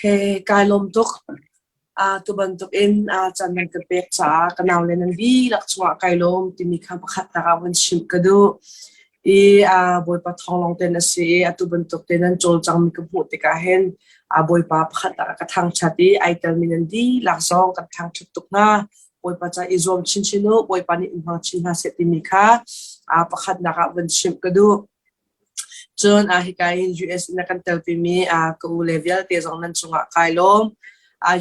Kai lawm tuk. Tu bantukin caan nan ka pek caah ka naule nan dihlak cungah kai lawm timi kha pakhatnak ah vun chimh ka duh. I Bawipa thawng lawng tein a si i atu bantuk te nan cawlcangmi ka hmuh tikah hin Bawipa pakhatnak ah ka thangṭhat i ai telmi nan dihlak zong kan thangṭhat tuk hna. Bawipa ca i zuam chinchin u, Bawipa nih in hmang chin hna seh timi kha pakhatnak ah vun chimh ka duh. Cun hika hin US in a kan telpimi ka u le vialte zong nan cungah kai lawm.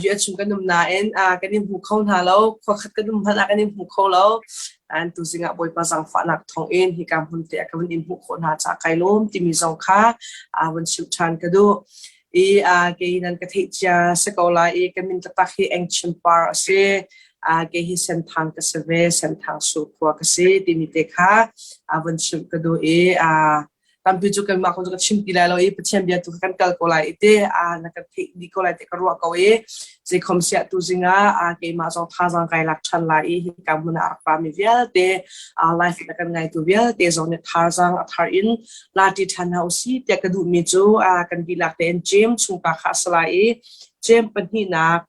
US chung kan um nain kan in hmu kho hna lo. Khua khat kan um hmanh ah kan in hmu kho lo. An tuzing ah Bawipa zaangfahnak thawngin hika hmun te ah ka vun in hmuh khawh hna caah kai lawm timi zong kha vun chimh ṭhan ka duh. I kei nan ka theih cia si ko lai i ka min taktak hi Eng Chin Par a si. Kei hi Senthang ka si ve, Senthang Surkhua ka si timi te kha vun chimh ka duh i tampi cu kanmah kong cu ka chim ti lai lo i Pathian bia tu kan kal ko lai i te na kan theih dih ko lai te ka ruah ko i zeikhom siah tu zingah keimah zong thazaang kai lak ṭhan lai i hika hmun ah a rak rami vialte life na kan ngaitu vialte zong nih thazaang a thar in la ṭi ṭhan hna usih tiah ka duhmi cu kan dihlak tein Jeim chungpa kha a si lai i Jeim pahnihnak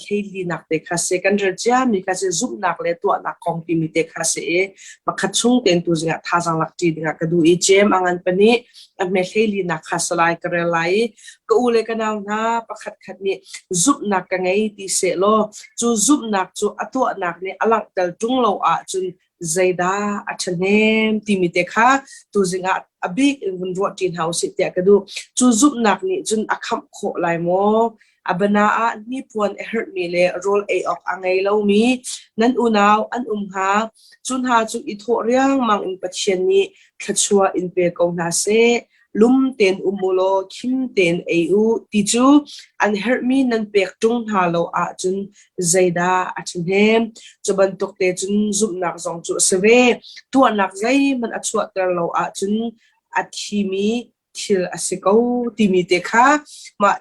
hleilinak te kha si kan rel ciami kha si zumhnak le tuahnak kong timi te kha si i pakhat chung tein tu zingah thazaang lak ṭi dingah ka duh i Jeim a ngan pahnih a hme hleilinak kha si lai ka rel lai i ka u le ka nau hna pakhat khat nih zumhnak ka ngei ti seh law cu zumhnak cu a tuahnak nih a langhter ṭung lo ahcun zeidah a ṭhahnem timi te kha tuzing ah a bik in vun ruah ṭi hna usih tiah ka duh. Cu zumhnak nih cun a khamh khawh lai maw? A bana ah hnipuan a herhmi le rawl ei awk a ngei lomi nan unau an um hnga. Cu hna cu i thawh riangmang in Pathian nih thluachuah in pe ko hna seh. Lum tein um u law khim tein ei u ti cu an herhmi nan pek ṭung hna lo ahcun zeidah a ṭhahnem? Cu bantuk te cun zumhnak zong cu a si ve. Tuahnak zeihmanh a chuahter lo ahcun a thimi thil a si ko timi te kha mah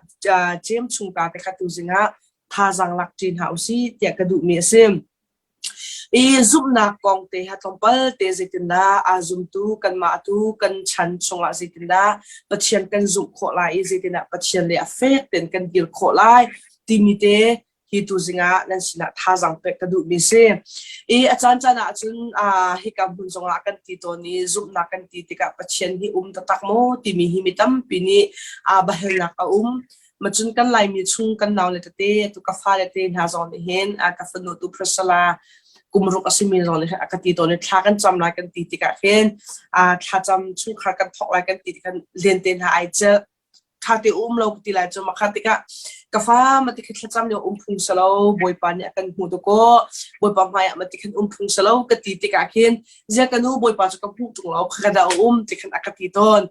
Jeim chungta te kha tuzing ah thazaang lak ṭi hna usih tiah ka duhmi a si. I zumhnak kong te ha tlawmpal te zeitindah aa zumtu kanmah tu kan chan chungah zeitindah Pathian kan zumh khawh lai i zeitindah Pathian le a fek tein kan dir khawh lai timi te hi tuzing ah nan sinah thazaang pek ka duhmi si. I a caan caan ah cun hika hmun zongah kan ti tawn i zumhnak kan ti tikah Pathian hi um taktak maw timi hi mi tampi nih bahelnak a um. Macun kan Laimi chung kan naule tete tu ka fale te hna zong nih hin ka fanu tu Priscilla kum ruk a simi zong nih a ka ti tawn i thla kan cam lai kan ti tikah khin thlacam chungkhar kan thawk lai kan ti tikah len te hna ai celh ṭha te um lo ti lai cu makha tikah ka fa mati khi thlacam lio um phung salo Bawipa nih a kan hmu tu ko Bawipa hmai ah mati khin um phung salo ka ti tikah khin zia ka nu Bawipa cu ka hmuh ṭung lo ka da um ti khin a ka ti tawn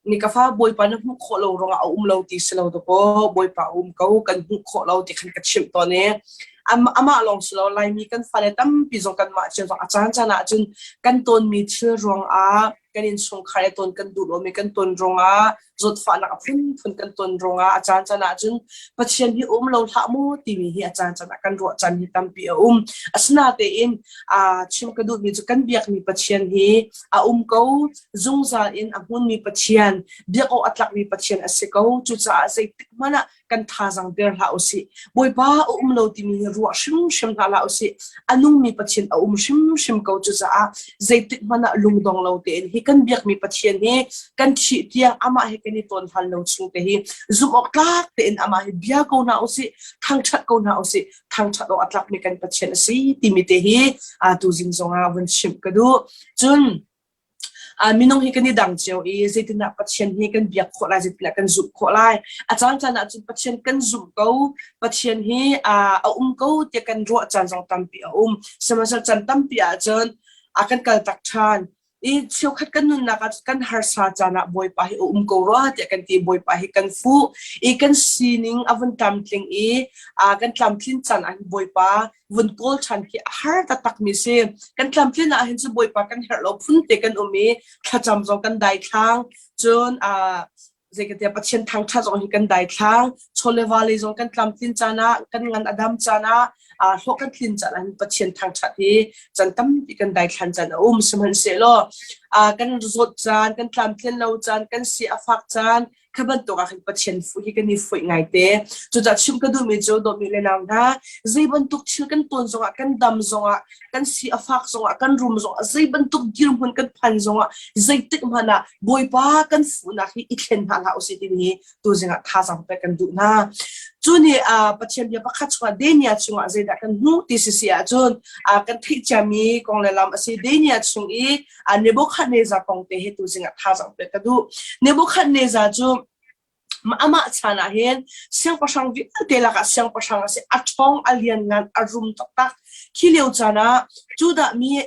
ni ka fa Bawipa na hmuh khawh lo ruangah a um lo ti si lo to ko Bawipa um ko kan hmuh khawh lo ti khan ka chimh tawn i amah lawng si lo Laimi kan fale tampi zong kanmah cio zong a caan caan ah cun kan tawnmi thil ruangah kan innchungkhar i tawn kan duh lomi kan ton ruangah zawtfahnak a phunphun kan ton ruangah a caan caan ah cun Pathian hi um lo hlah mu timi hi a caan caan ah kan ruah caan hi tampi a um. Asinatein chim ka duhmi cu kan biakmi Pathian hi a um ko zungzal in a hmunmi Pathian biak awk a tlakmi Pathian a si ko. Cucaah zeitik hmanh ah kan thazaang der hlah usih. Bawipa a um lo timi hi ruah hrimhrim hna hlah usih. A nungmi Pathian a um hrimhrim ko cucaah zeitik hmanh ah lungdong lo tein hi kan biakmi Pathian hi kan thih tiang amah he kan i tawn hlan lo chung te hi zumh awk tlak tein amah hi bia ko hna usih, thangṭhat ko hna usih, thangṭhat awk a tlakmi kan Pathian a si timi te hi tu zing zongah vun chimh ka duh. Cun Minung hi kan i dang cio i zeitindah Pathian hi kan biak khawh lai, zeitindah kan zumh khawh lai. A caan caan ah cun Pathian kan zumh ko, Pathian hi a um ko tiah kan ruah caan zong tampi a um. Sihmanhsehlaw caan tampi ahcun a kan kaltak ṭhan. I cheukhat kan nunnak ah kan harsa caan ah Bawipa hi a um ko rua tiah kan ti. Bawipa hi kan fuh i kan sining a vun tlamtling i kan tlamtlin caan ah hin Bawipa vun kawl ṭhan khi a har taktakmi si. Kan tlamtlin ah hin cu Bawipa kan herh lo phun te kan um i thlacam zong kan daithlang. Cun zeikatiah Pathian thangṭhat zong hi kan daithlang. Chawleva lei zong kan tlamtlin caan ah, kan ngan a dam caan ah, hlawh kan tlin caan ah hin Pathian thangṭhat hi caan tampi kan daithlan caan a um. Sihmanhsehlaw kan zawt caan, kan tlamtlin lo caan, kan si a fak caan, Kha bantuk ah khin Pathian fuh hi kan i fuih ngai te. Cucaah chim ka duhmi cu dawtmi le nau hna, zei bantuk thil kan tawn zongah, kan dam zongah, kan si a fak zongah, kan rum zongah, zei bantuk dirhmun kan phan zongah, zeitik hmanh ah Bawipa kan fuhnak hi i thlen hna hlah usih timi hi tuzing ah thazaang pek kan duh hna. Cu nih Pathian bia pakhat chungah Daniel chungah zeidah kan hmuh ti sisi ahcun kan theih ciami kong le lam a si. Daniel chung i Nebuchadnezzar kong te hi tuzing ah thazaang pek ka duh. Nebuchadnezzar cu amah chan ah hin siangpahrang vialte lakah siangpahrang a si. A ṭhawng, a lianngan, a rum taktak. Khi lio caan ah Judah mi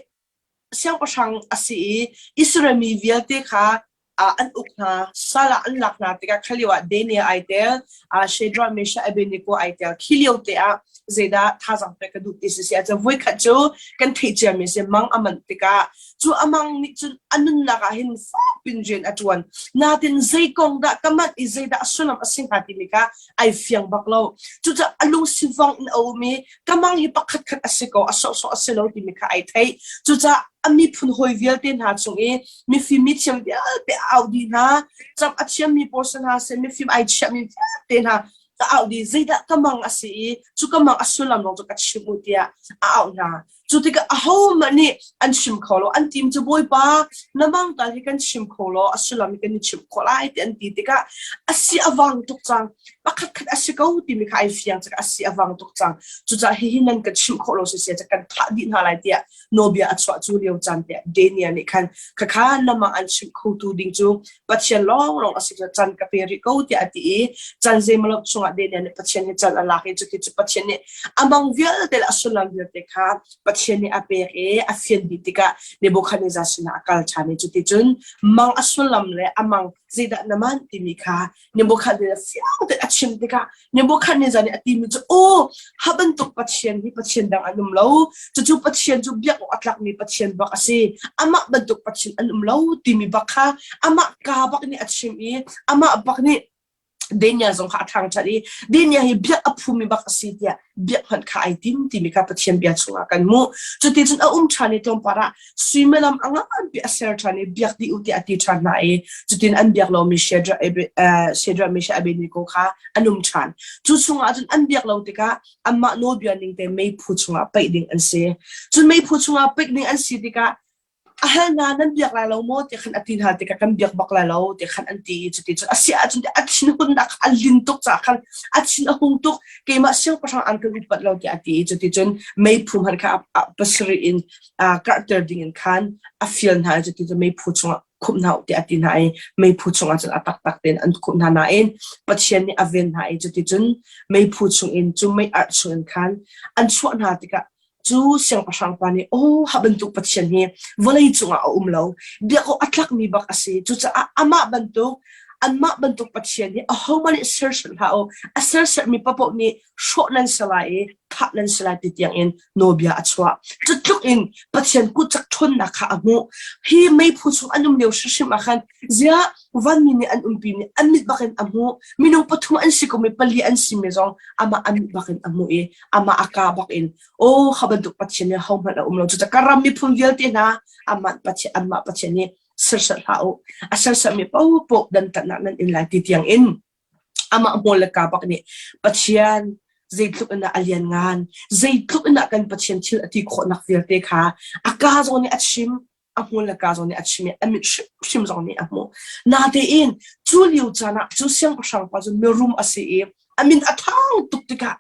siangpahrang a si i Israel mi vialte kha an uk hna, sal ah an lak hna tikah kha lio ah Daniel ai tel, Shadrach, Meshach, Abednego ai tel. Khi lio te ah zeidah thazaang pek ka duh ti si si ahcun voikhat cu kan theih ciami si mang a manh tikah cu a mang nih cun a nunnak ah hin fakpin rian a ṭuan. Natin zei kong dah ka manh i zeidah a sullam a si hnga timi kha ai fiang bak lo. Cucaah a lung sivang in a um i ka mang hi pakhat khat a si ko, a sawhsawh a si lo timi kha ai theih. Cucaah a miphun hawi vialte hna chung i mifim mithiam vialte a auh dih hna. Camh a thiammi pawl si hna seh, mifim ai chiahmi vialte hna ka auh dih. Zeidah ka mang a si i cu ka mang a sullam lawng cu ka chim u tiah a auh hna. Cu tikah ahohmanh nih an chim kho lo. An tim cu Bawipa, na mang tal hi kan chim kho law a sullam hi kan i chimh khawh lai ti an ti tikah a si a vang tuk cang. Pakhat khat a si ko timi kha ai fiang cak a si a vang tuk cang. Cucaah hihi nan kan chimh khawh lo siseh ca kan thah dih hna lai tiah nawlbia a chuah cu lio caan te Daniel nih khan khakha namah an chimh khotu ding cu Pathian lawnglawng a si cu can ka pe rih ko tiah a ti i can zeimaw chungah Daniel nih Pathian hi can a lak i cuti cu Pathian nih a mang vialte le a sullam vialte kha Pathian nih a pek i a fian dih tikah Nebuchadnezzar sinah a kal ṭhan i cuti cun mang a sullam le a mang zeidah na manh timi kha Nebuchadnezzar fiang tein a chim tikah Nebuchadnezzar nih a timi cu aw ha bantuk Pathian hi Pathian dang an um lo cucu Pathian cu biak awk a tlakmi Pathian bak a si amah bantuk Pathian an um lo timi bak kha amah ka bak nih a chim i amah bak nih Daniel zong kha a thangṭhat i Daniel hi biak a phumi bak a si tiah biak hmanh kha ai tim timi kha Pathian bia chungah kan hmuh. Cuti cun a um ṭhan i tlawmpar ah suimilam a nganpi a ser ṭhan i biak dih u tiah a ti ṭhan hna i cutin an biak lomi Shadrach, Meshach, Abednego kha an um ṭhan. Cu chungah cun an biak lo tikah anmah nawlbia ning te meiphu chungah paih ding an si. Cun meiphu chungah paih ding an si tikah a hal hna nan biak lai lo maw ti khan a ti hna tikah kan biak bak lai lo ti khan an ti i cuti cun a si ahcun a thinhunnak a lin tuk caah khan a thin a hung tuk keimah siangpahrang an kan upat lo tiah a ti i cuti cun meiphu hmanh kha pasarih in karhter ding in khan a fial hna i cuti cun meiphu chungah khumh hna u tiah a ti hna i meiphu chungah cun a taktak tein an khumh hna nain Pathian nih a ven hna i cuti cun meiphu chungin cu mei arh chungin khan an chuah hna tikah Cu siangpahrang pa nih, "Aw, ha bantuk Pathian hi vawlei cungah a um lo. Biak awk a tlakmi bak a si. Cucaah amah bantuk, anmah bantuk Pathian hi ahohmanh nih sersiam hlah u. A sersiammi paohpaoh nih hrawh nan si lai i thah nan si lai ti tiangin nawlbia a chuah. Cu tluk in Pathian kutcak ṭhawnnak kha a hmuh. Hi meiphu chung an um lio hrimhrim ah khan ziah vanmi nih an umpi nih an mit bakin a hmuh. Minung pathum an si ko mi pali an simi zong amah a mit bakin a hmuh i amah a ka bak in aw kha bantuk Pathian nih hohmanh a um lo cucaah ka ram miphun vialte hna amah Pathian anmah Pathian nih sersiat hlah u a sersiatmi paohpaoh dantatnak nan in lai ti tiang in amah hmual le ka bak nih Pathian zeitluk in a lian ngan zeitluk in kan Pathian thil a ti khawhnak vialte kha a ka zong nih a chim a hmul le ka zong nih a chim i a mit hrimhrim zong nih a hmuh. Natein cu lio caan ah cu siangpahrang pa cu mirum a si i a min a thang tuk tikah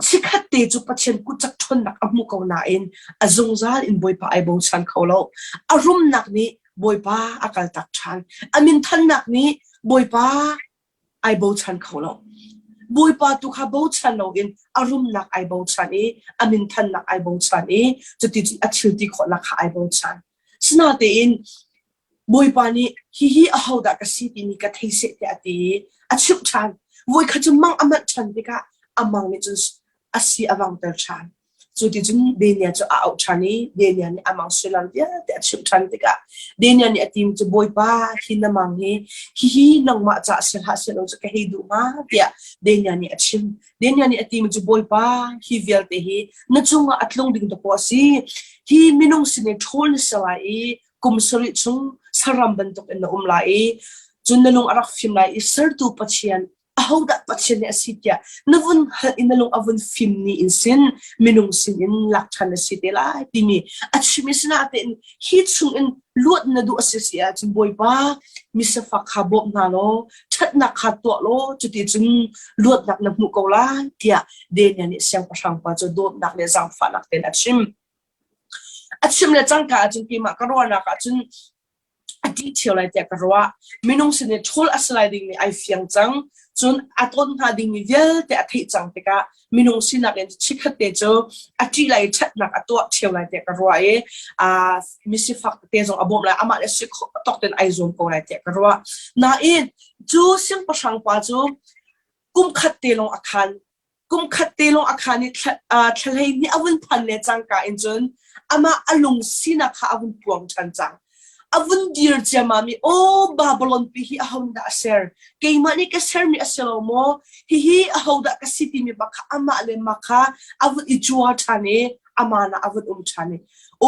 chikkhat te cu Pathian kutcak ṭhawnnak a hmu ko nain a zungzal in Bawipa ai bochan kho lo. A rumnak nih Bawipa a kaltak ṭhan. A min thannak nih Bawipa ai bochan kho lo. Bawipa tu kha bochan loin a rumnak ai bochan i a minthannak ai bochan i cuticun a thil ti khawhnak kha ai bochan. Sinatein Bawipa nih hihi ahodah ka si timi ka thei seh tiah a ti i a chimh ṭhan. Voikhat cu mang a manh ṭhan tikah a mang nih cun a si a vangter ṭhan. Cu ti cun Daniel cu a auh ṭhan i Daniel nih a mang sullam vialte a chimh ṭhan tikah Daniel nih a timi cu Bawipa hi na mang hi hihi nangmah caah si hlah sehlaw cu ka hei duh hnga tiah Daniel nih a chim. Daniel nih a timi cu Bawipa hi vialte hi na cungah a tlung ding dakaw a si. Hi minung sin i ṭhawl na si lai i kum sarih chung saram bantukin na um lai i. Cun na lung a rak fim lai i sertu Pathian ahodah Pathian nih a si tiah na vun hngalh i na lung a vun fim ni in sin minung sin in lak ṭhan na si te lai timi a chim i sinain hi chung in luat na duh a si si ahcun Bawipa misafak kha bawm hna law ṭhatnak kha tuah law cuti cun luatnak na hmuh ko lai tiah Daniel nih siangpahrang pa cu dawtnak le zaangfahnak tein a chim. A chim le cangka ahcun keimah ka ruahnak ahcun a ṭih ṭheo lai tiah ka ruah. Minung sin i ṭhawl a si lai dingmi ai fiang cang. Cun a ton hnga dingmi vialte a theih cang tikah minung sinak in chikkhat te cu a ṭih lai i ṭhatnak a tuah ṭheo lai tiah ka ruah i aa misifak tete zong a bawmh lai amah le si khawh tawk tein ai zuam ko lai tiah ka ruah. Nain cu siangpahrang pa cu kum khat te lawng a khan kum khat te lawng a khan i thlahlei nih a vun phan le cangka in cun amah a lung sinak kha a vun puang ṭhan cang. A vun dir ciammam i aw Babylon pi hi ahodah a ser? Keimah nih ka sermi a si lo maw? Hihi ahodah ka si timi bak kha amah le mah kha a vun i cua ṭhan i amah ah a vun um ṭhan i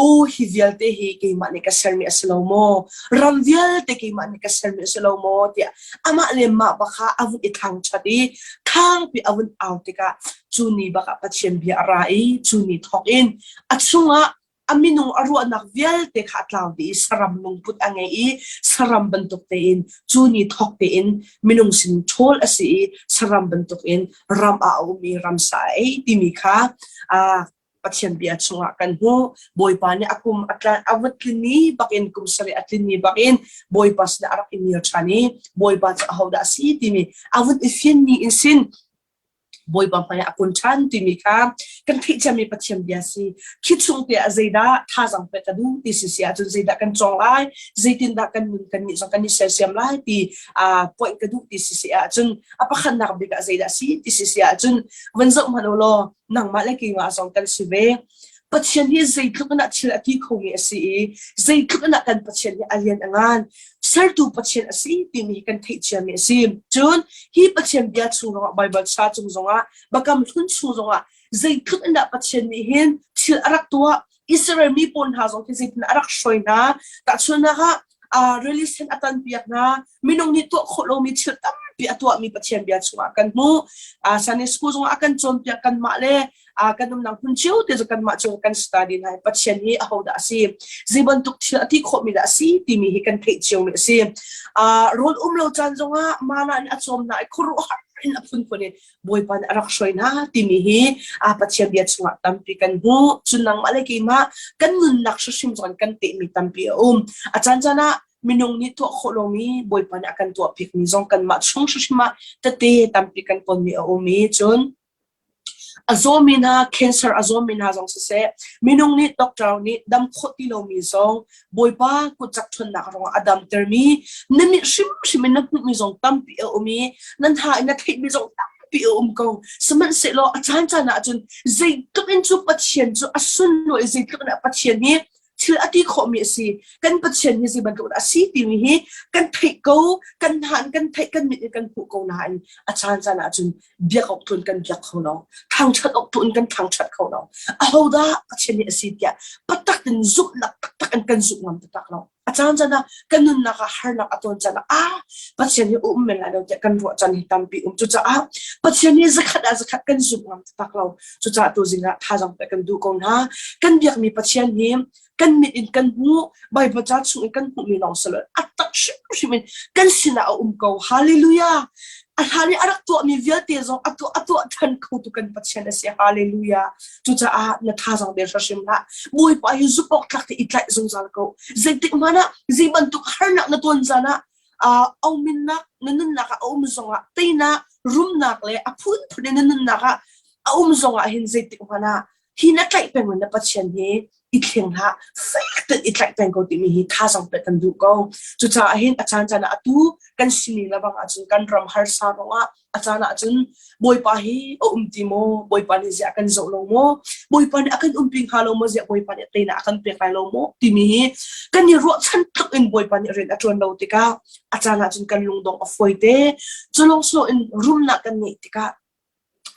aw hi vialte hi keimah nih ka sermi a si lo maw? Ram vialte keimah nih ka sermi a si lo maw? tiah amah le mah bak kha a vun i thangṭhat i thangpi a vun au tikah cu ni bak ah Pathian bia a ra i cu ni thawk in a chungah a minung a ruahnak vialte kha a tlau dih i saram lungput a ngei i saram bantuk tein cu ni thawk tein minung sin ṭhawl a si i saram bantuk in ram ah a um i ramsa a ei timi kha Pathian bia chungah kan hmuh. Bawipa nih a kum a tlan a vut tlin bakin kum sarih a tlin ni bakin Bawipa sinah a rak i mir ṭhan i Bawipa cu ahodah a si timi a vun i fian ni in sin Bawipa hmaiah a kun ṭhan timi kha kan theih ciami Pathian bia si. Khi chung te ah zeidah thazaang pek ka duh ti si si ahcun zeidah kan cawng lai, zeitindah kan nun kan nih zong kan i sersiam lai ti point ka duh ti si si ahcun a pakhatnak bik ah zeidah si ti si si ahcun van zoh hmanh u law nangmah le keimah zong kan si ve. Pathian hi zeitluk in ah thil a ti khomi a si i zeitluk in ah kan Pathian hi a lian a ngan. Sertu Pathian a si timi hi kan theih ciami a si. Cun hi Pathian bia chung zongah Baibal ca chung zongah Biakam Hlun chung zongah zeitluk in dah Pathian nih hin thil a rak tuah Israel mi pawl hna zong khi zeitin a rak hruai hna. Tahchunhnak ah uh, rili sen a tanpiak hna minung nih tuah khawh lomi thil tampi a tuahmi Pathian bia chungah kan hmuh. Uh, Sunday school zongah a kan cawnpiak kanmah le uh, kan umnak hmun cio te cu kanmah cu kan study hna. Pathian hi ahodah a si? Zei bantuk thil a ti khawhmi dah a si timi hi kan theih ciomi a si. Uh, rawl um lo caan zongah mana in a cawm hna i khuaruahhar in a phunphun in Bawipa nih a rak hruai hna timi hi a Pathian bia chungah tampi kan hmuh. Cun nangmah le keimah kan nunnak hrimhrim zong kan tehmi tampi a um. A caan caan ah minung nih tuah khawh lomi Bawipa nih a kan tuahpiakmi zong kanmah chung hrimhrim ah tete tampi kan tonmi a um i cun a zawmi hna cancer a zawmi hna zong siseh minung nih doctor nih dam khawh ti lomi zong Bawipa kutcak ṭhawnnak ruangah a damtermi na mit hrimhrim in na hmuhmi zong tampi a um i nan ha in na theihmi zong tampi a um ko. Sihmanhsehlaw a caancaan ahcun zeitluk in cu Pathian cu a sunlawi zeitluk in a Pathian hi thil a ti khawhmi a si. Kan Pathian hi zei bantuk dah a si timi hi kan theih ko, kan hna in kan theih, kan mit in kan hmuh ko nain a caancaan ahcun biak awk tu in kan biak kho lo thangṭhat awk tu in kan thangṭhat kho lo ahodah Pathian nih a si tiah patak in zumhnak taktak in kan zumh ngam taktak lo a caan caan ah kan nunnak ah harnak a tawn caan ah ah Pathian hi um men lai lo tiah kan ruah caan hi tampi um cucaah Pathian hi zakhat ah zakhat kan zumh ngam taktak lo cucaah tu zing ah thazaang pek kan duh ko hna kan biakmi Pathian hi kan mit in kan hmuh Bible ca chung in kan hmuhmi lawng si lo a tak hrimhrim in kan sinah a um ko hallelujah a hlan i a rak tuahmi vialte zong a tuah a tuah than kho tu kan Pathian a si hallelujah cucaah na thazaang der hrim hlah Bawipa hi zumh awk tlak te i tlaih zungzal ko zeitik hmanh ah zei bantuk harnak na ton zan ah uh, auminnak na nunnak ah a um zongah teinak rumnak le a phunphun in na nunnak ah a um zongah hin zeitik hmanh ah hi na tlaih peng na Pathian hi i thleng hlah fek tein i tlaih peng ko timi hi thazaang pek kan duh ko cucaah hin a caan caan ah atu kan sining le bang ahcun kan ram harsa ruangah a caan ahcun Bawipa hi a um ti maw Bawipa nih ziah kan zoh lo maw Bawipa nih a kan umpi hnga lo maw ziah Bawipa nih teinak a kan pek lai lo maw timi hi kan i ruahchan tluk in Bawipa nih rian a ṭuan lo tikah a caan ahcun kan lungdong a fawi te cu lawng in rumnak kan ngeih tikah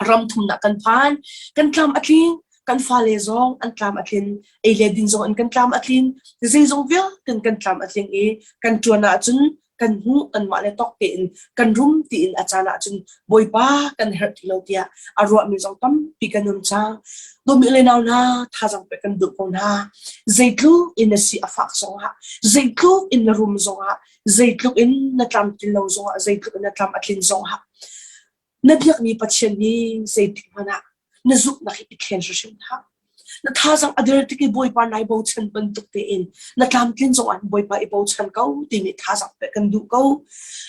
ram thumnak kan phan kan tlam a tling kan fale zong an tlam a tlin ei le din zong in kan tlam a tlin zeizong vialte kan tlam a tling i kan ṭuan ahcun. kan hmuh kanmah le tawk tein kan rum tiin a caan ahcun Bawipa kan herh ti lo tiah a ruahmi zong tampi kan um cang. Dawmi le nau hna thazaang pek kan duh ko hna. Zeitluk in na si a fak zongah, zeitluk in na rum zongah, zeitluk in na tlamtlin lo zongah, zeitluk in na tlam a tlin zongah, na biakmi Pathian hi zeitik hmanh ah na zumhnak hi i thlen hrimhrim hlah. Na thazaang a der tik i Bawipa nai bochan bantuk tein na tlamtlin zong ah Bawipa i bochan ko timi thazaang pek kan duh ko.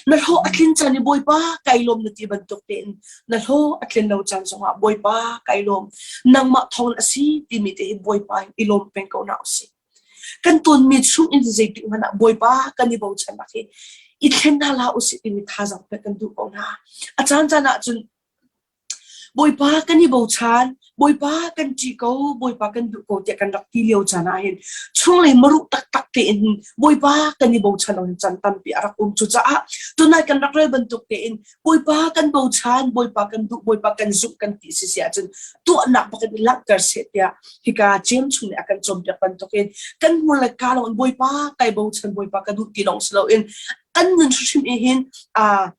Na hlawh a tlin caan i Bawipa kai lawm na ti bantuk tein na hlawh a tlin lo caan zongah Bawipa kai lawm nangmah thawng a si timi te hi Bawipa i lawm peng ko na usih. Kan tonmi chung in zeitik hmanh ah Bawipa kan i bochannak hi i thlen hna hlah usih timi thazaang pek kan duh ko hna. A caan caan ahcun Bawipa kan i bochan, Bawipa kan ṭih ko, Bawipa kan duh ko tiah kan rak ti lio caan ah hin chunglei maruh taktak tein Bawipa kan i bochan lo caan tampi a rak um. Cucaah tunai kan rak rel bantuk tein Bawipa kan bochan, Bawipa kan duh, Bawipa kan zumh kan ti si si ahcun tuahnak bak in i langhter seh tiah hika Jeim chung nih a kan cawnpiak bantukin kan hmur le kaa lawng in Bawipa kai bochan, Bawipa ka duh ti lawng si loin kan nun hrimhrim i hin aa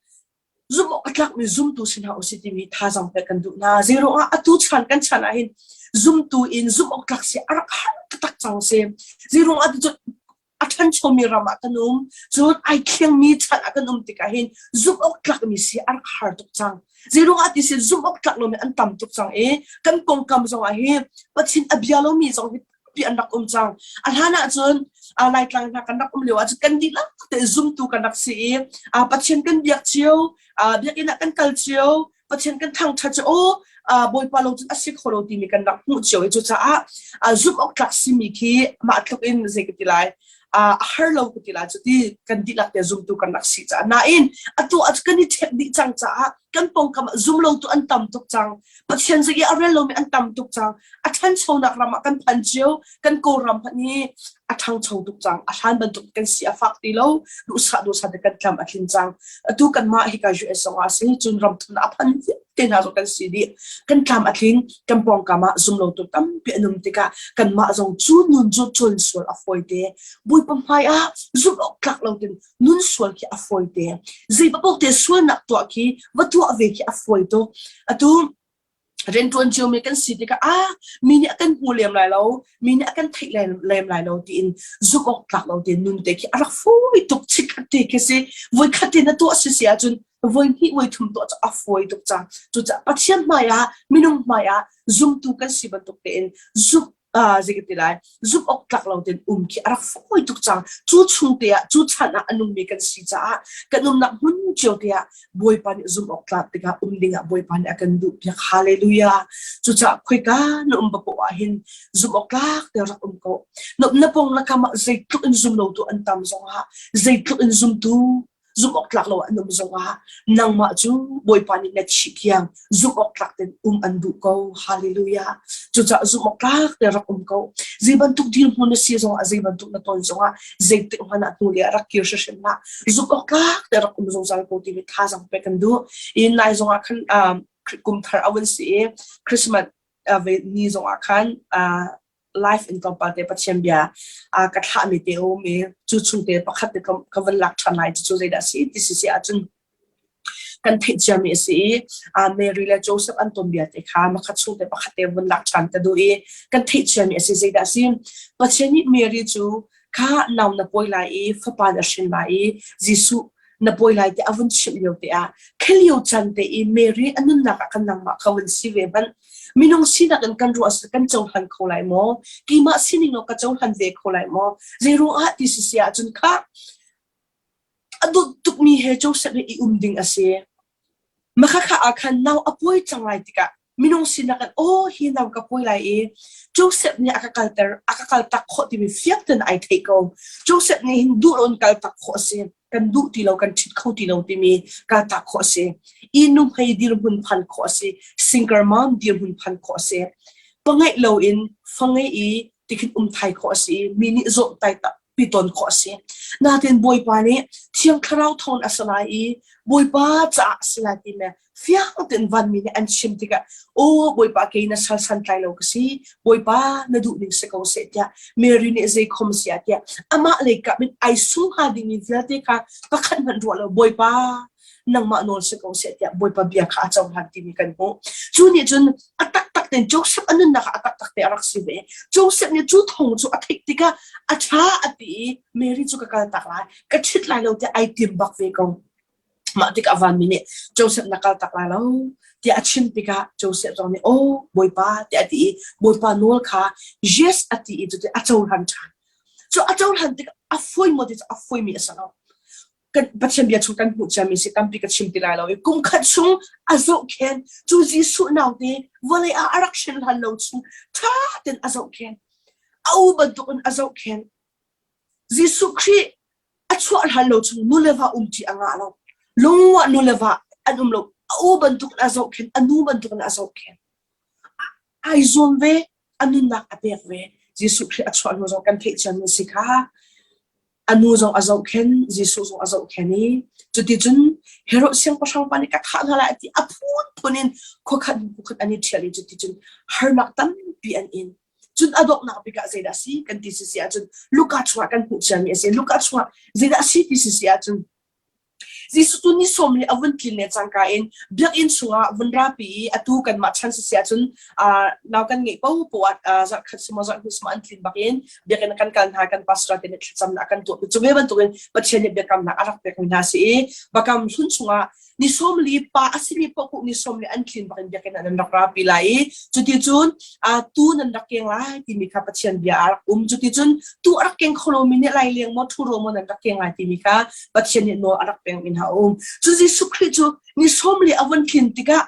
zumh awk a tlakmi zumtu si hna usih timi thazaang pek kan duh hna. Zeiruangah atu chan kan chan ah hin zumtu in zumh awk tlak si a rak har taktak cang si. Zeiruangah ti a ṭhanchomi ram ah kan um, cun ai thlengmi chan ah kan um tikah hin zumh awk tlakmi si a rak har tuk cang. Zeiruangah ti si zumh awk tlak lomi an tam tuk cang i kan kongkam zong ah hi Pathian a bia lomi zong hi tampi an rak um cang. A hlan ahcun Laitlang hna kan rak um lio ahcun kan dihlak te zumtu kan rak si i Pathian kan biak cio, biakinn ah kan kal cio, Pathian kan thangṭhat cu aw Bawipa lo cun a si kho lo timi kan rak hmuh cio i cucaah zumh awk tlak simi khi mah tluk in zei ka ti lai a har lo ka ti lai cu ti kan dihlak te zumtu kan rak si caah nain atu ah kan i ṭhek dih cang caah kan pawngkam ah zum lotu an tam tuk cang Pathian zei i a rel lomi an tam tuk cang a ṭhanchonak ram ah kan phan cio kan Kawlram hmanh hi a ṭhangcho tuk cang a hlan bantuk kan si a fak ti lo duhsah duhsah te kan tlam a tlin cang atu kanmah hika US zong ah si cun ram thum a phan te hna zong kan si dih kan tlam a tling kan pawngkam ah zum lo tu tampi an um tikah kanmah zong cu nun cu cun sual a fawi te Bawipa hmai ah zumh awk tlak lo tin nun sual khi a fawi te zei paoh te sualnak tuah khi va tuah ve khi a fawi tuk atu rianṭuan ciomi kan si tikah ah mi nih a kan hmu lem lai lo mi nih a kan theih lem lai lo tiin zumh awk tlak lo tiin nun te khi a rak fawi tuk chikkhat te khi si voikhat te na tuah si si ahcun voi hnih voi thum tuah cu a fawi tuk cang cucaah Pathian hmai ah minung hmai ah zumtu kan si bantuk tein zumh zei ka ti lai zumh awk tlak lo tein um khi a rak fawi tuk cang cu chung te ah cu chan ah a nungmi kan si caah kan umnak hmun cio te ah Bawipa nih zumh awk tlak tikah um dingah Bawipa nih a kan duh piak hallelujah cucaah khoika na um paoh ah hin zumh awk tlak te rak um ko na na pong na kam ah zeitluk in zum lo tu an tam zongah zeitluk in zumtu zumh awk tlak lo an um zongah nangmah cu Bawipa nih na thih tiang zumh awk tlak tein um an duh ko hallelujah cucaah zumh awk tlak te rak um ko zei bantuk dirhmun na si zongah zei bantuk na ton zongah zeitik hmanh ah hnu le rak kir hrimhrim hlah zumh awk tlak te rak um zungzal ko timi thazaang pek kan duh in nai zongah khan kum thar a vun si i Christmas ni zongah khan life in tlawmpal te Pathian bia a ka thlahmi te um i cu chung te pakhat te ka van lak ṭhan lai cu zeidah si ti si si ahcun kan theih ciami a si i Mary le Joseph an ton bia te kha makhat chung te pakhat te vun lak ṭhan ka duh i kan theih ciami a si zeidah si Pathian nih Mary cu kha nau na pawi lai i fapa na hrin lai i Jesuh na pawi lai ti a vun chimh lio te ah khelio chan te i Mary a nunnak ah kan nangmah kha vun si ve hmanh minung sinak in kan ruah kan cohlan kho lai maw keimah sining law ka cohlan ve kho lai maw zeiruang ah ti si si ahcun kha a dawt tukmi he Joseph he i um ding a si Makhakha ah khan nau a pawi cang lai tikah minung sinak in aw hi nau ka pawi lai i Joseph nih a ka kalter a ka kaltak khawh timi fiang tein ai theih ko. Joseph nih hin duh loin kaltak khawh a si. Kan duh ti lo, kan ṭhit kho ti lo timi kaltak khawh a si. I nuhmei dirhmun phan khawh a si. Single mom dirhmun phan khawh a si. Pangaih loin fa ngei i tikhin um thai khawh a si. Mi nih zawmhtai tak. tampi ton khawh a si. Natin Bawipa nih Thiang Thlarau thawng a si lai i Bawipa caah a si lai ti le fiang tein vanmi nih an chim tikah aw Bawipa kei na sal santlai lo ka si Bawipa na duh ning si ko seh tiah Mary nih zei khom si ah tiah amah lei kap in ai sung hnga dingmi vialte kha pakhat hmanh ruah lo Bawipa nangmah nawl si ko seh tiah Bawipa bia kha a cohlan timi kan hmuh. Cu nih cun a taktak tein Joseph a nunnak ah a taktak te a rak si ve. Joseph nih cu thong cu a theih tikah a ṭha a ti i Mary cu ka kal tak lai, ka ṭhit lai lo tiah ai tim bak ve ko. Mah tikah vanmi nih Joseph na kal tak lai lo tiah a chim tikah Joseph zong nih aw Bawipa tiah a ti i Bawipa nawl kha yes a ti i cuti a cohlan ṭhan. Cu a cohlan tikah a fawi maw ti cu a fawimi a si lo. Kan Pathian bia chung kan hmuh ciami si tampi ka chim ti lai lo i kum khat chung a zohkhen cu Jesuh naute vawlei ah a rak hrin hlan lo chung ṭha tein a zohkhen. A u bantukin a zohkhen. Jesuh Khrih a chuah hlan lo chung nu le va umṭi a ngah lo. Lungwah nu le va an um lo. A u bantukin a zohkhenh, a nu bantukin a zohkhenh. Ai zuam ve, a nunnak a pek ve. Jesuh Khrih a chuah hnu zong kan theih ciami a si kha. A nu zong a zohkhenh, Jesuh zong a zohkhenh i cuticun Herod siangpahrang pa nih ka thah hna lai a ti a phunphun in khuakhat hnu khuakhat an i ṭhial i cuticun harnak tampi an in. Cun a donghnak bik ah zeidah a si kan ti sisi ahcun Luka chungah kan hmuh ciami a si. Luka chungah zeidah a si ti sisi ahcun Jesuh cu ni sawm li a vun tlin le cangka in biakinn chungah vun rapi i atu kanmah chan sisi ahcun nau kan ngeih popoh ah zarhkhat si maw zarhhnih si maw an tlin bakin biakinn kan kal hna kan pastor te nih thlacamnak kan tuah cu ve bantukin Pathian nih biakamnak a rak pekmi hna si i bakam hlun chungah ni 40 pa a simi paohpaoh ni 40 an tlin bak in biakinn ah nan rak rapi lai i cuticun tu nan rak keng lai timi kha Pathian bia a rak um cuticun tu a rak keng kho lomi nih lai leng maw ṭhuro maw nan rak keng lai timi kha Pathian nih nawl a rak pek mi hna a um cu Jesuh Khrih cu ni 40 a vun tlin tikah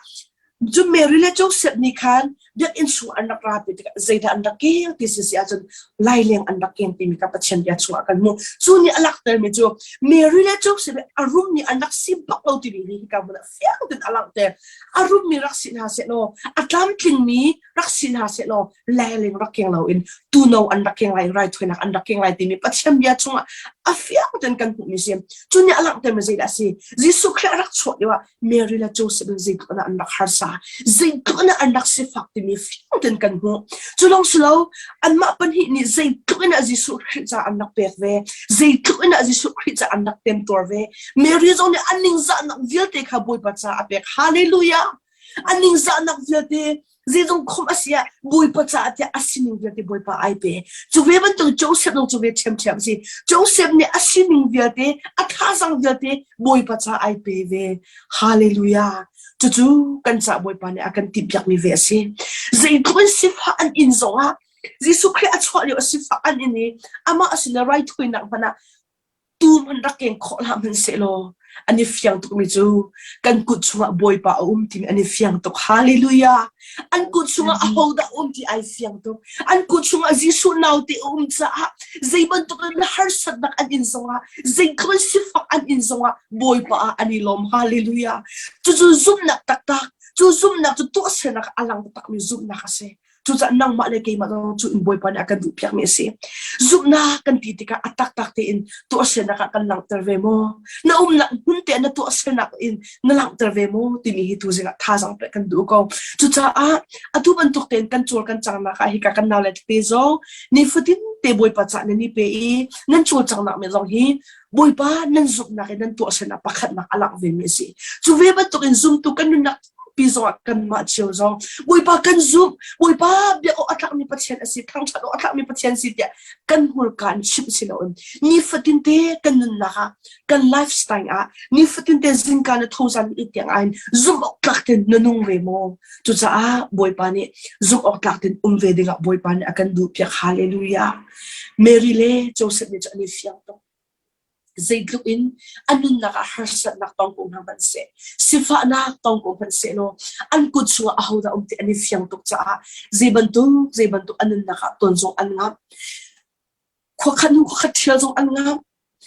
Cu Mary le Joseph nih khan biakinn chung an rak ra ti tikah zeidah an rak keng ti si si ahcun laileng an rak keng timi kha Pathian bia chungah kan hmuh. Cu nih a langhtermi cu Mary le Joseph hi a rummi an rak si bak lo timi hi hika hmun ah fiang tein a langhter. A rummi rak si hna sehlaw, a tlamtlingmi rak si hna sehlaw laileng rak keng loin tuno an rak keng lai, raithawinak an rak keng lai timi Pathian bia chungah a fiang tein kan hmuhmi si. Cu nih a langhtermi zeidah a si? Jesuh Khrih a rak chuah lioah Mary le Joseph in zeitluk in an rak harsa, zeitluk in an rak sifak timi fiang tein kan hmuh. Cu lawng si lo, anmah pahnih nih zeitluk in Jesuh Khrih ca an rak pek ve, zeitluk in Jesuh Khrih ca an rak temtuar ve. Mary zong nih an ningzahnak vialte kha Bawipa ca a pek. Hallelujah! An ningzahnak vialte zeizong khom a si ah Bawipa caah tiah a sining vialte Bawipa ai pe. Cu ve bantuk Joseph zong cu ve ṭhiamṭhiam a si. Joseph nih a sining vialte, a thazang vialte Bawipa caah ai pe ve. Hallelujah. Cucu kan caah Bawipa nih a kan timhpiakmi ve a si. Zeitluk in sifah an in zongah Jesuh Khrih a chuah lio a sifah an in i amah a sin i raithawinak hmanh ah tu hmanh rak keng khawh hlah hmanhsehlaw an i fiang tukmi cu kan kut chungah Bawipa a um timi an i fiang tuk. Hallelujah! An kut chungah ahodah a um ti ai fiang tuk. An kut chungah Jesuh naute a um caah zei bantuk in harsatnak an in zongah zeitluk in sifak an in zongah Bawipa ah an i lawm. Hallelujah! Cucu zumhnak taktak, cu zumhnak cu tuahsernak a lang taktakmi zumhnak a si. Cucaah nangmah le keimah zong cu in Bawipa nih a kan duhpiakmi a si. Zumhnak kan ti tikah a taktak tein tuahsernak ah kan langhter ve maw? Na umnak hmun te na tuahsernak in na langhter ve maw? Timi hi tuzing ah thazaang pek kan duh ko. Cucaah atu bantuk tein kan cawl kan cangnak ah hika kan nau le tete zong nifatin te Bawipa cah nan i pe i nan cawlcanghnak men zong hi Bawipa nan zumhnak in nan tuahsernak pakhatnak a langh vemi a si. Cu ve bantukin zumtu kan nunnak pi zongah kanmah cio zong Bawipa kan zumh Bawipa biak awk a tlakmi Pathian a si thangṭhat awk a tlakmi Pathian si tiah kan hmurka in chimh si loin nifatin te kan nunnak ah kan lifestyle ah nifatin te zingka na thozan i tiang ah hin zumh awk tlak ten na nung ve maw cucaah Bawipa nih zumh awk tlak ten um ve dingah Bawipa nih a kan duh piak hallelujah Mary le Joseph nih cu an i fiang tuk Zeitluk in a nunnak ah harsatnak tong ko hna hmanhseh, sifahnak tong ko hmanhseh law an kut chungah ahodah um ti an i fiang tuk caah zei bantuk zei bantuk a nunnak ah ton zong an ngamh. Khuakhat hnu khuakhat ṭhial zong an ngamh.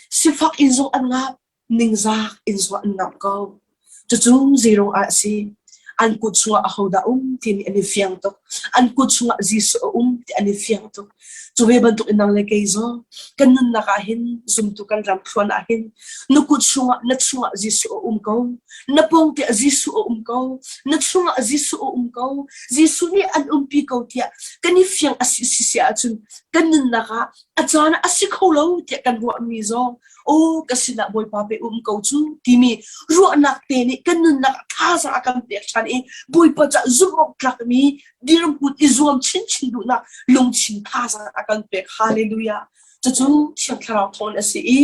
Sifak inn zong an ngamh. Ningzak inn zong an ngamh ko. Cucu zeiruang ah a si? An kut chungah ahodah um timi an i fiang tuk. An kut chungah Jesuh a um ti an i fiang tuk. Cu ve bantuk in nang le kei zong kan nunnak ah hin zumtu kan ram thluan ah hin na kut chungah na chungah Jesuh a um ko. Na pawng te ah Jesuh a um ko. Na chungah Jesuh a um ko. Jesuh nih an umpi ko tiah kan i fiang a si si ahcun kan nunnak ah a caan ah a si kho lo tiah kan ruahmi zong aw ka sinah Bawipa pe um ko cu timi ruahnak te nih kan nunnak thazaang a kan pek ṭhan i Bawipa cah zumh awk tlakmi dirhmun i zuam chinchin duhnak lungthin thazaang a kan pek. Hallelujah. Cucu Thiang Thlarau thawn a si i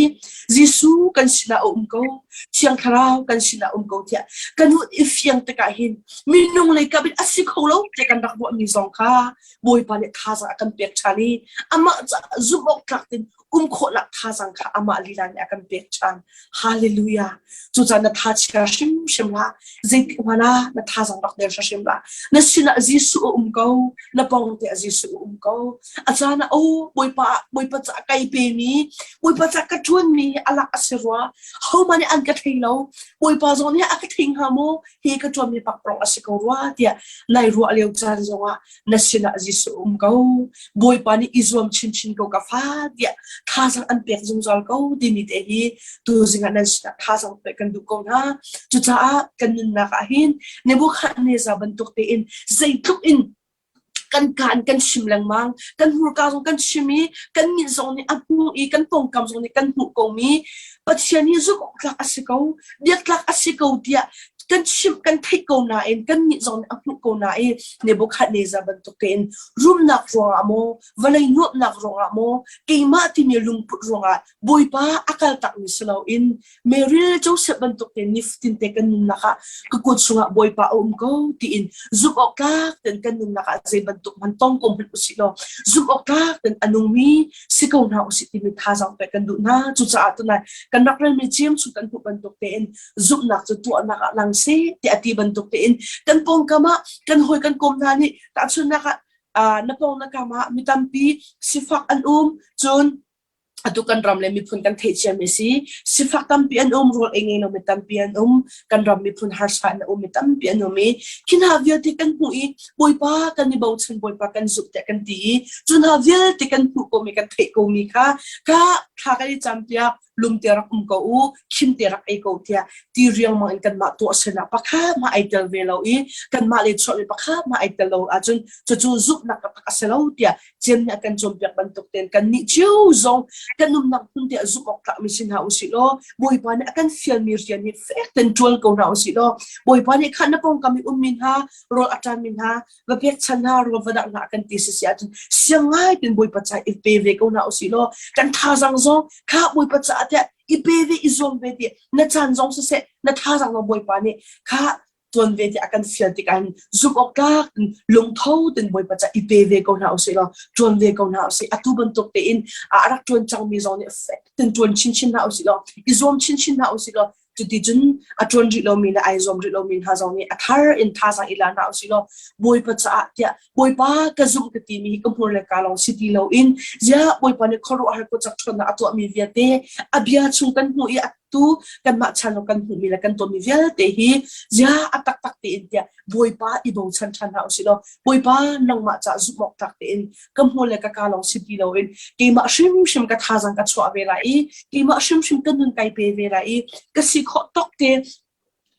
Jesuh kan sinah a um ko, Thiang Thlarau kan sinah a um ko tiah kan hun i fiang tikah hin minung lei kap in a si kho lo tiah kan rak ruahmi zong kha Bawipa nih thazaang a kan pek ṭhan i amah caah zumh awk tlak in um khawhnak thazaang kha amah lila nih a kan pek ṭhan. Hallelujah. Cucaah na tha chia hrimhrim hlah. Zeitik hmanh ah na thazaang rak der hrim hlah. Na sinah Jesuh a um ko. Na pawng te ah Jesuh a um ko. A caan ah oh Bawipa Bawipa ca kai pe mi, Bawipa ca ka ṭuan mi alak a si rua. Hohmanh nih an ka thei lo. Bawipa zong nih a ka thei hnga maw? Hi ka ṭuan mi pakpalawng a si ko rua tiah nai ruah lio caan zongah na sinah Jesuh um ko. Bawipa nih i zuam chinchin ko ka fa tiah thazaang an pek zungzal ko timi te hi tuzing ah nan sinah thazaang pek kan duh ko hna. Cucaah kan nunnak ah hin Nebuchadnezzar bantuk tein zeitluk in kan kaan kan chim lengmang kan hmurka zong kan chim i kan mit zong nih a hmuh i kan pawngkam zong nih kan hmuh komi Pathian hi zumh awk tlak a si ko biaktlak a si ko tiah kan chimh kan theih ko nain kan nih zong nih a hmuh ko nain Nebuchadnezzar bantuk tein rumnak ruangah maw vawlei nuamhnak ruangah maw keimah timi lungput ruangah Bawipa a kaltakmi si loin Mary le Joseph bantuk tein nifatin te kan nunnak ah ka kut chungah Bawipa a um ko tiin zumh awk tlak tein kan nunnak ah zei bantuk hmanh tong ko hmanh usih law zumh awk tlak tein a nungmi si ko hna usih timi thazaang pek kan duh hna. Cucaah tunai kan rak relmi cim chung kan hmuh bantuk tein zumhnak cu tuahnak ah lang seh tiah a ti bantuk tein kan pawngkam ah kan hawi kan kawm hna nih tahchunhnak ah na pawng na kam ah mi tampi sifak an um cun atu kan ram le miphun kan theih ciami si sifak tampi an um rawl ei ngei lomi tampi an um kan ram miphun harsa in a ummi tampi an um i khi hna vialte kan hmuh i Bawipa kan i bochan Bawipa kan zumh tiah kan ti i cu hna vialte kan hmuh komi kan theih komi kha ka thla kan i campiak lum te rak um ko u khim te rak ei ko tiah ti riangmang in kanmah tuah sinah pakhat mah ai tel ve lo i kanmah le chuahmi pakhat mah ai tel lo ahcun cucu zumhnak taktak a si lo tiah Cem nih a kan cawnpiak bantuk tein kannih cio zong kan umnak hmun te ah zumh awk tlakmi si hna usih law Bawipa nih a kan fialmi rian hi fek ten ṭuan ko hna usih law Bawipa nih khan na pawngkam i ummi hna rawl a ṭanmi hna va pekchan hna rawl va dangh hna a kan ti si si ahcun siang ngai ten Bawipa ca i pe ve ko hna usih law kan thazaang zong kha Bawipa caah tiah i pe ve i zuam ve ti na caan zong siseh na thazaang zong Bawipa nih kha tuan ve tiah a kan fial tikah hin zumh awk tlak in lungtho ten Bawipa ca i pe ve ko hna usih law ṭuan ve ko hna usih atu bantuk tein a rak ṭuan cangmi zong nih fek ten ṭuan chinchin hna usih law i zuam chinchin hna usih law cuticun a ṭuan rih lomi le ai zuam rih lomi hna zong nih a thar in thazaang i la hna usih law Bawipa caah tiah Bawipa ka zumh ka timi hi ka hmur le ka lawng si ti loin ziah Bawipa nih khuaruahhar kutcak ṭhawnnak a tuahmi vialte a bia chung kan hmuh i a tu kanmah chan kan hmuhmi le kan tuahmi vialte hi ziah a taktak tein tiah Bawipa i bochan ṭhan hna usih law Bawipa nangmah cah zumh awk tlak tein ka hmur le ka ka lawng si ti loin keimah hrimhrim ka thazaang ka chuah ve lai i keimah hrimhrim ka nun kai pe ve lai i ka si khawh tawk te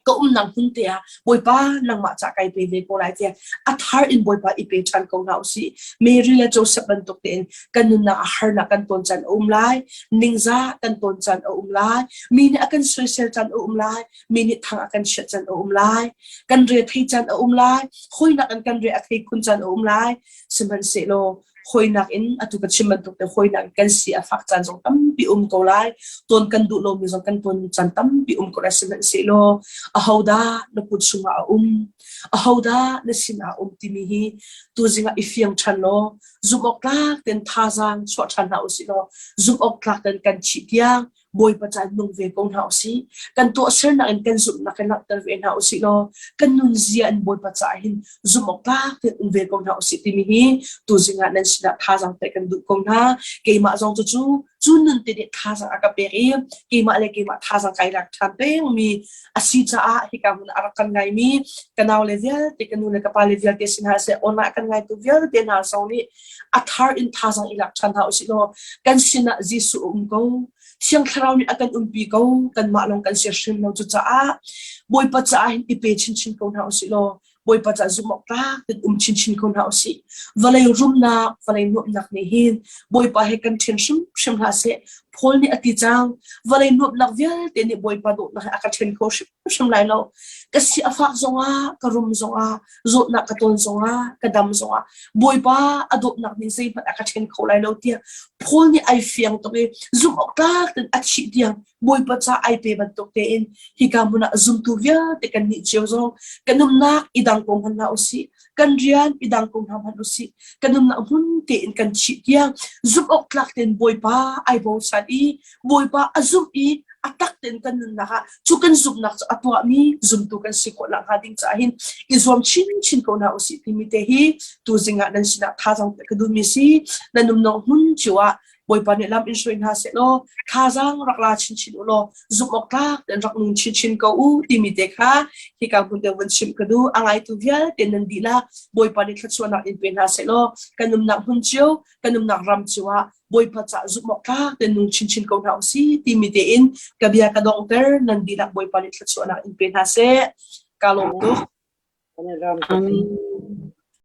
ka umnak hmun te ah Bawipa nangmah ca kai pe ve ko lai tiah a thar in Bawipa i pe ṭhan ko hna usih. Mary le Joseph bantuk tein kan nunnak ah harnak kan ton caan a um lai, ningzah kan ton caan a um lai, mi nih a kan soisel caan a um lai, mi nih thang a kan chiat caan a um lai, kan re thei caan a um lai, hawinak in kan re a thei khun caan a um lai. Sihmanhsehlaw hawinak in atu ka chim bantuk te hawinak in kan si a fak caan zong tampi um ko lai ton kan duh lomi zong kan ton caan tampi um ko lai sihmanhsehlaw ahodah na kut chungah a um ahodah na sinah a um timi hi tuzing ah i fiang ṭhan law zumh awk tlak ten thazaang chuah ṭhan hna usih law zumh awk tlak ten kan thih tiang Bawipa caan nung ve ko hna usih. Kan tuahsernak in kan zumhnak in langhter ve hna usih law kan nunzia in Bawipa caah hin zumh awk tlak tein um ve ko hna usih timi hi tuzing ah nan sinah thazaang pek kan duh ko hna. Keimah zong cu cu Cu nun te nih thazaang a ka pek i keimah le keimah thazaang kai lak ṭhan pengmi a si caah hika hmun ah a rak kan ngaimi ka nau le vialte ka nu le ka pa le vialte sin hna seh online kan ngaitu vialte hna zong nih a thar in thazaang i lak ṭhan hna usih law kan sinah Jesuh a um ko. Thiang Thlarau nih a kan umpi ko. Kanmah lawng kan si hrim lo. Cucaah Bawipa caah hin i pe chinchin ko hna usih law Bawipa caah zumh awk tlak in um chinchin ko hna usih. Vawlei rumnak, vawlei nuamhnak nih hin Bawipa he kan ṭhen hrimhrim hlah seh. Paul nih a ti cang, vawlei nuamhnak vialte nih Bawipa dawtnak he a ka ṭhen kho hrimhrim lai lo. Ka si a fak zongah, ka rum zongah, zawtnak ka ton zongah, ka dam zongah, Bawipa a dawtnak nih zeihmanh a ka ṭhen kho lai lo tiah Paul nih ai fiang tuk i zumh awk tlak in a thih tiang Bawipa ca ai pe bantuk tein hika hmun ah zumtu vialte kan nih cio zong kan umnak i dang ko hmanh hna usih, kan rian i dang ko hna hmanh usih, kan umnak hmun tein kan thih tiang zumh awk tlak tein Bawipa ai bochan i Bawipa a zumh i a tak tein kan nunnak ah cu kan zumhnak cu a tuahmi zumtu kan si khawh nakhnga ding caah hin i zuam chinchin ko hna usih timi te hi tuzing ah nan sinah thazaang pek ka duhmi si nan umnak hmun cio ah Bawipa nih lam in hruai hna seh law thazaang rak la chinchin u law zumh awk tlak tein rak nung chinchin ko u timi te kha hika hmun te vun chim ka duh. A ngaitu vialte nan dihlak Bawipa nih thluachuahnak in pe hna seh law kan umnak hmun cio kan umnak ram cio ah Bawipa cah zumh awk tlak tein nung chinchin ko hna usih timi tein ka bia ka donghter nan dihlak Bawipa nih thluachuahnak in pe hna seh. Ka lawm tuk. Amen.